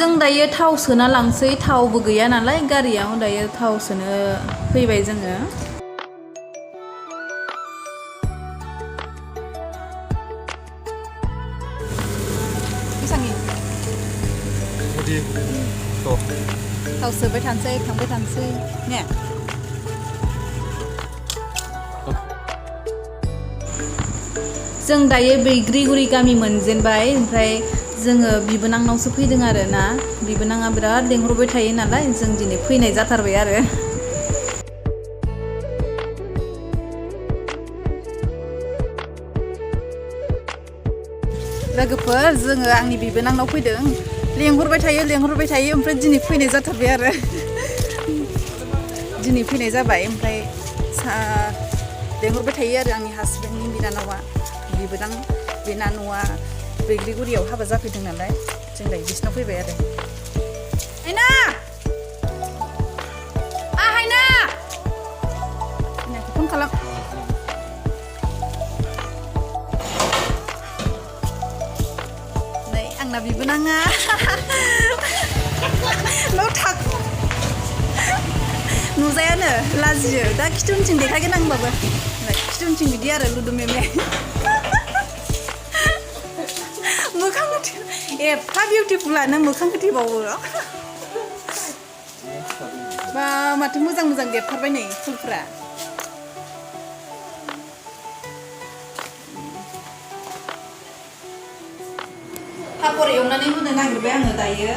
जों दायो थाव सोना लांसै थावबो गैया नालाय गारियाव दायो थाव सोनो फैबाय जोङो थाव सोबाय थानोसै थांबाय थानोसै ने जों दायो बैग्रिगुरि गामि मोनजेनबाय ओमफ्राय जोङो बिबोनांनावसो फैदों आरो ना बिबोनाङा बिराद लेंहरबाय थायो नालाय जों दिनै फैनाय जाथारबाय आरो लोगोफोर जोङो आंनि बिबोनांनाव फैदों लेंहरबाय थायो ओमफ्राय दिनै फैनाय जाथारबाय आरो दिनै फैनाय जाबाय ओमफ्राय लेंहरबाय थायो आरो आंनि हासबेन्डनि बिनानावा बिबोनां बिनानावा बैग्रिगुरियाव हाबा जाफैदों नालाय जों दायो बिसिनाव फैबाय आरो हायना हायना फन खालाम नै आंना बिबोनाङा नुजायानो लाजियो दा खिथुउनथिं देखायगोन आं होनबाबो खिथुउनथिं बिदि आरो लुदु मेमे मोखां एफा बिउटिफुलानो मोखां गोथैबावो बा माथो मोजां मोजां देरथारबाय नै फुलफ्रा पापर एवनानै होनो नागिरबाय आङो दायो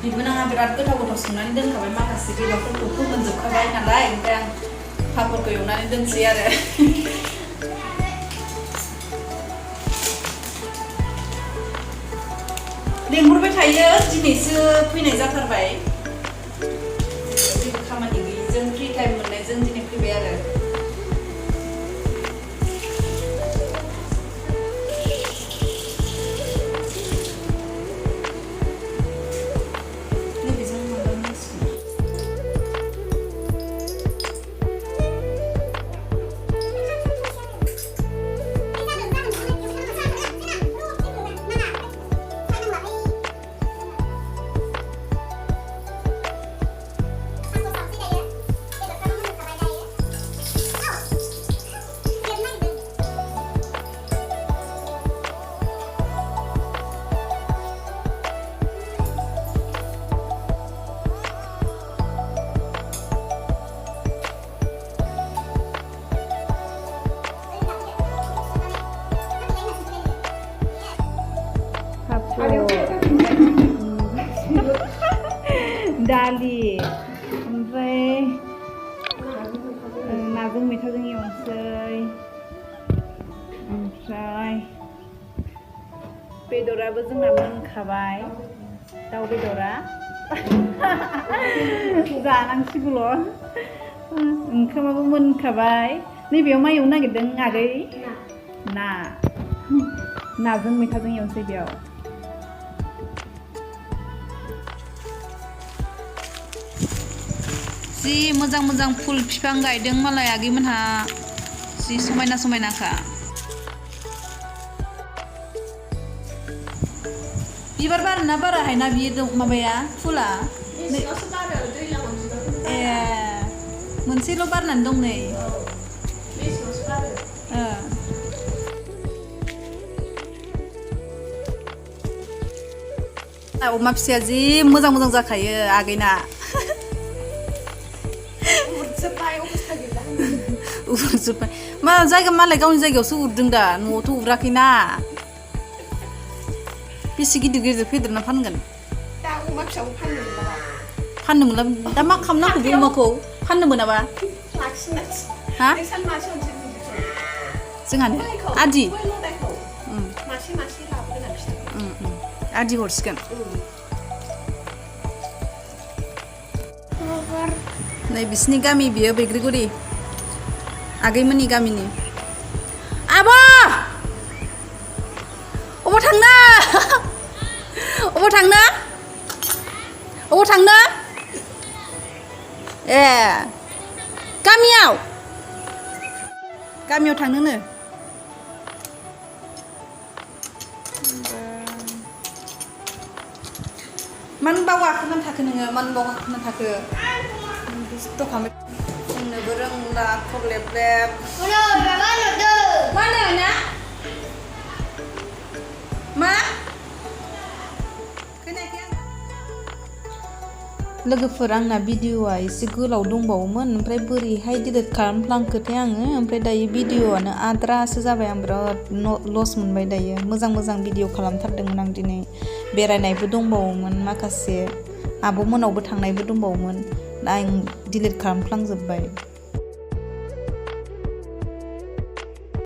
बिबोनाङा बिराद गोथाव संनानै दोनखाबाय माखासे बेदरफोरखौ फोमोनजोबखाबाय नालाय ओमफ्राय आं पापरखौ एवनानै दोनसै आरो लेंहरबाय थायो दिनैसो फैनाय जाथारबाय जेबो खामानि गैयिजों फ्रि टाइम मोननायजों दिनै फैबाय आरो दालि ओमफ्राय नाजों मैथाजों एवनोसै ओमफ्राय बेदराबो जोंना मोनखाबाय दाउ बेदरा जानांसिगौल' ओंखामाबो मोनखाबाय नैबेयाव मा एवनो नागिरदों आगै नाजों मैथाजों एवनोसै बेयाव जि मोजां मोजां फुल बिफां गायदों मालाय आगैमोनहा जि समायना समायनाखा बिबार बारोना बाराहायना बियो माबाया फुला ए मोनसेल' बारनानै दं नै अमा फिसाया जि मोजां मोजां जाखायो आगैना उरजोब्बाय मा जायगा मालाय गावनि जायगायावसो उरदों दा न'आवथ' उराखैना बेसे गिदिर गिदिर फेदेरना फानगोन दा अमा फिसाखौ फाननो मोनला दा मा खालामनांगौ बे अमाखौ फाननो मोनाबा हा जोंहानो आदि आदि हरसिगोन नै बिसिनि गामि बियो बैग्रिगुरि आगैमोननि गामिनि आब' अबाव थांनो ए गामियाव थांनोनो मान बावाखोनो थाखो नोङो मान बावाखोनो थाखो दुस्त' खालामबाय जोंनोबो रोंला खरलेब लेब मा होनो ना मा खोनायाखै आं लोगोफोर आंना भिडिअआ एसे गोलाव दंबावोमोन ओमफ्राय बोरैहाय डिलिट खालामफ्लांखोथाय आङो ओमफ्राय दायो भिडिअआनो आद्रासो जाबाय आं बिराद लस मोनबाय दायो मोजां मोजां भिडिअ खालामथारदोंमोन आं दिनै बेरायनायबो दंबावोमोन माखासे आब'मोनावबो थांनायबो दंबावोमोन आं डिलिट खालामफ्लांजोब्बाय